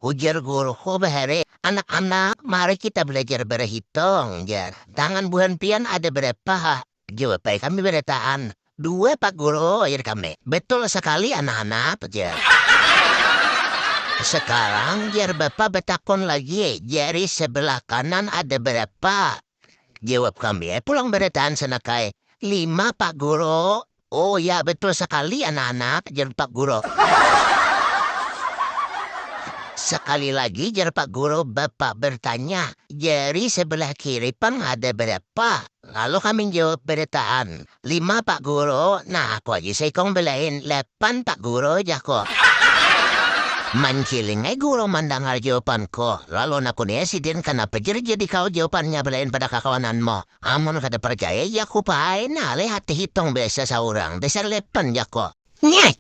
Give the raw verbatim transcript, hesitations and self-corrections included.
Ujar guruku bahari, "Anak-anak, mari kita belajar berhitung," jar. "Tangan buhan pian ada berapa?" Jawab ai kami barataan. "Dua, Pak Guru," jar kami. "Betul sekali, anak-anak," jar. "Sekarang," jar Bapak batakun lagi, "jari sebelah kanan ada berapa?" Jawab kami ai pulang barataan sanak ai, "Lima, Pak Guru." "Oh ya, betul sekali, anak-anak," jar Pak Guru. Sekali lagi, jar Pak Guru, Bapak bertanya, "Jari sebelah kiri pang ada berapa?" Lalu kami jawab barataan, "Lima, Pak Guru." "Nah, aku aja saikung belain, lapan, Pak Guru," jaku. Mankiling ai guru mandangar jawabanku, lalu nakuni ai sidin, "Kanapa jar jadi kau jawabannya belain pada kakawananmu?" "Amun kada percaya, jaku pang ai, nah, lihat dihitung biasa saurang, dasar lapan," jaku. Nyai!